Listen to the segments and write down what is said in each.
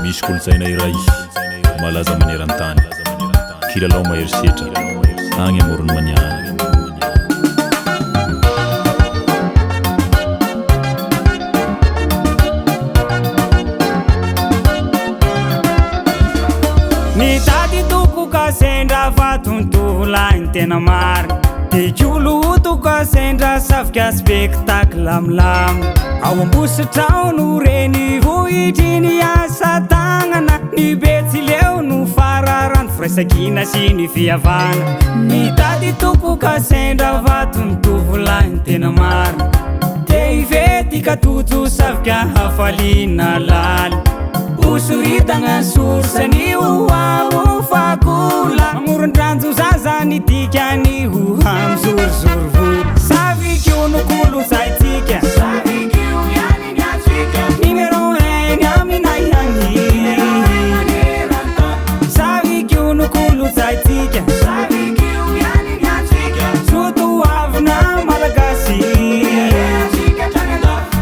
Misy kolontsaina iray malaza maneran-tany, kilalao mahery setra agny amoron'i Mania agny. Nitady toko ka sendra vaton-tovolahy ny tena marina. Dikoloto ka sendra safika spectacle milamina. Ao Ambositra ao no renivohitry ny asa tagnana. Ny Betsileo no fararano firaisankina sy ny fihavana. Nitady toko ka sendra vaton-tovolahy ny tena marina. Te hifety ka tojo safika hafaliana laly. Hosoritagna source ny ho amo fakola. Mamoron-dranjo zaza ny dikany ho amo zorozoro volo. Savikio no kolontsaintsika. Savikio ihany ny antsika. Numéro un ny aminay agny. Savikio no kolontsaintsika. Savikio ihany ny antsika. Soatoavina malagasy. Antsika hatrany an-dafy.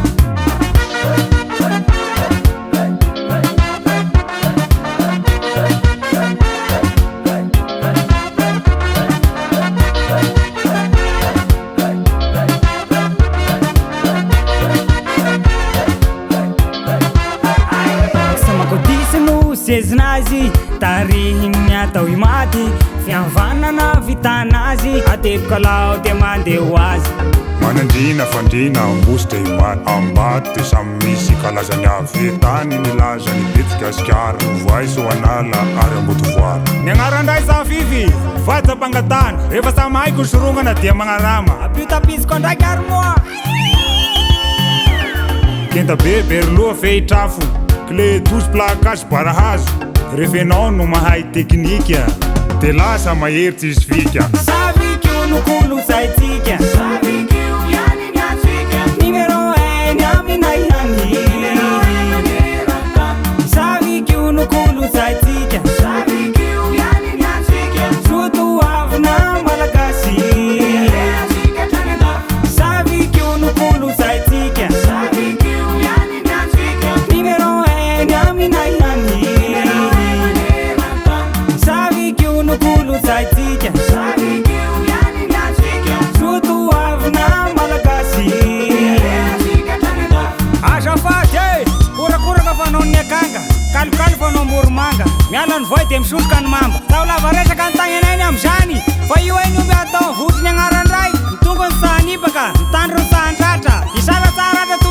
Samakodisy no sezinazy, tarihiny atao imaty, fihavanana vitanazy, ateboka lao de mandeha ho azy. Manandriana fandriana Ambositra Imaty Ambato dia samy Misy kalazany avy tany nilaza ny Betsi Gasikara, Ovoay, Soanala ary Ambodivoara. Ny agnaran-dray Zafify, vady ampangatahana, rehefa samy haiko ny sorongana dia magnarama. Ampio tapisiko ndraiky ary moa. Kenta be, Berloha, Fehitrafo, Clé 12, Placage, Barahazo, rehefa ianao no mahay teknika dia lasa mahery tsisy fika. Savikio no kolontsaintsika. Savikio ihany. Numéro un ny aminay agny. Savikio no kolontsaintsika. Soatoavina malagasy. Savikio no kolontsaintsika. Numéro un ny aminay agny. Savikio no kolontsaintsika. Soatoavina malagasy. Azafady e! Korakoraka fanaon'ny akanga, kalokalo fanaom-boromanga, miala ny voay dia misondroka ny mamba. Tao lava resaka ny tagnanay ny amin'izany, fa io hay ny omby atao votry ny agnaran-dray, ny tongony sahanipaka, ny tandrony sahan-tratra, isara tsaratra.